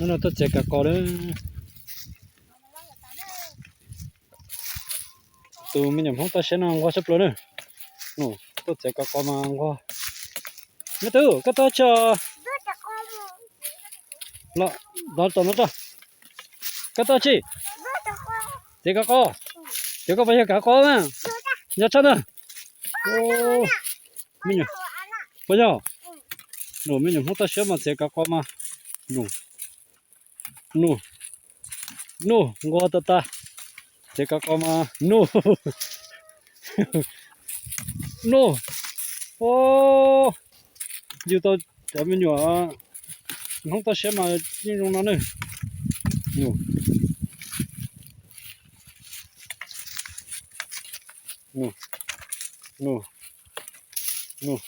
Hnub no tuaj txiav kav qos lawm. Tus me nyuam Hmoob toj siab no nquag tshaj plaws na. Tuaj txiav kav qos mas nquag. Me tub, koj tuaj tso. Los, los tso no tso. Koj tuaj tsi? Txiav kav qos. Txiav koj puas yog kav qos na? Yog tshaj na. Me nyuam, puas yog? Nus, me nyuam Hmoob toj siab mas txiav kav qos mas. Nus, nus, nus, nquag tag tag. Txiav kav qos mas nus, nus. Yug tau cov me nyuam Hmoob toj siab mas yeej zoo no ne. Nus, nus, nus, nus.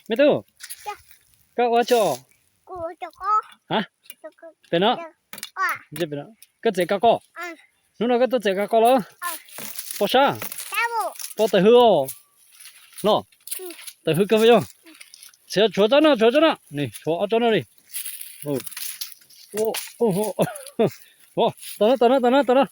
Me tub, koj ua tso. Pem no, koj txiav kav qos. Hnub no koj tuaj txiav kav qos los? Pom sab, pom tawm hws os. No, tawm hws kawg yog. Txiav tshuav tsob no, tshuav tsob no, tshuav ob tsob no li. Tom no, tom no, tom no, tom no.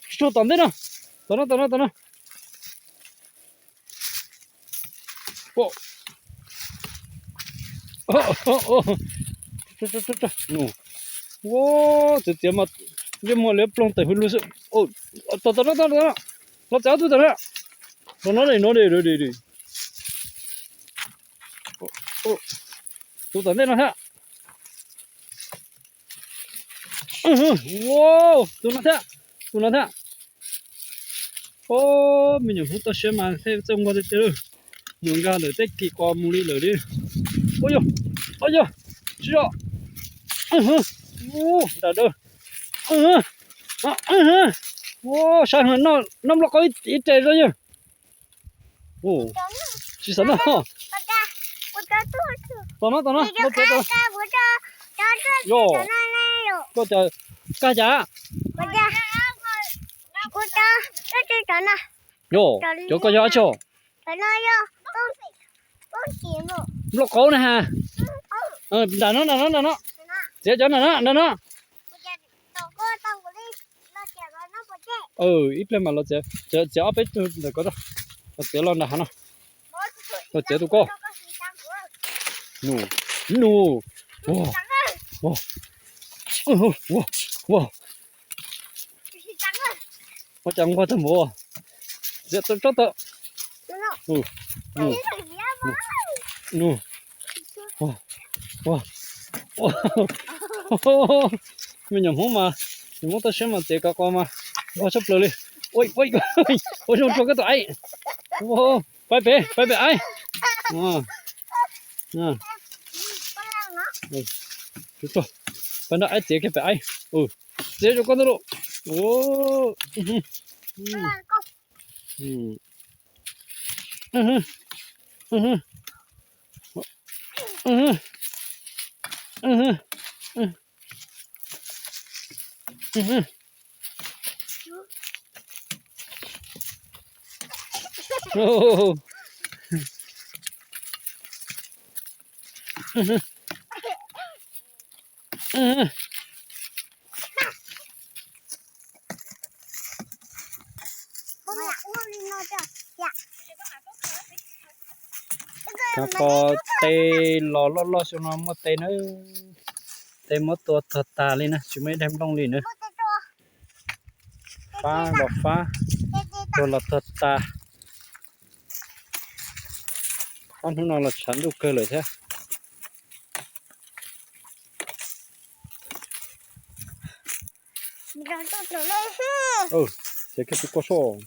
Tsis tshua tom ntej no. Tom no, tom no, tom no. Txiav txiav mas yeej muaj liab ploog tawm hws lug xwb. Tom no, tom no, los txiav ob tug tom no. Los no, no, tus tom ntej no thiab. Tus no thiab, tus no thiab. Os, me nyuam Hmoob toj siab mas thiaj txawj nquag tiag tiag. Mus nkag ntawm tej kis qos mus li lawm li. Ua yog, ua yog, tsis yog. Nram dawm. Ua, saib heev, noj nplooj qaub ib res zoo yog. Tsis xav noj. Tom no, tom no, tom no. Yog, koj cas, kag cas. Yog, cov koj yog ab tso. Nplooj qaub na ha. Nram no, nram no, nram no. Txiav cov nram no, nram no. Ib pliag mam los txiav, txiav ob peb tug ntawm ko, los txiav los nram hav no. Los txiav tus ko. Nus, nus, ua, ua, ua, ua. Ua cas nquag tag npaum. Txiav tau tsob tawm. Nus, nus, nus. Me nyuam Hmoob mas, nyuam Hmoob toj siab mas txiav kav qos mas nquag tshaj plaws li. Ua zoo rau koj tus aib. Pab pem, pab pem aib. Pab nrog aib txiav kiag pem aib. Txiav rau koj ntawd lauj. Kav qos tes los loj loj xyoo no muaj tes na. Tes muab tua tuag tas li na, tsis muaj ib daim nplooj li na. Fab los fab, tuag los tuag tas. Ob hnub no los tshav ntuj kawg lawm thiab. Ces koj tus koj soj.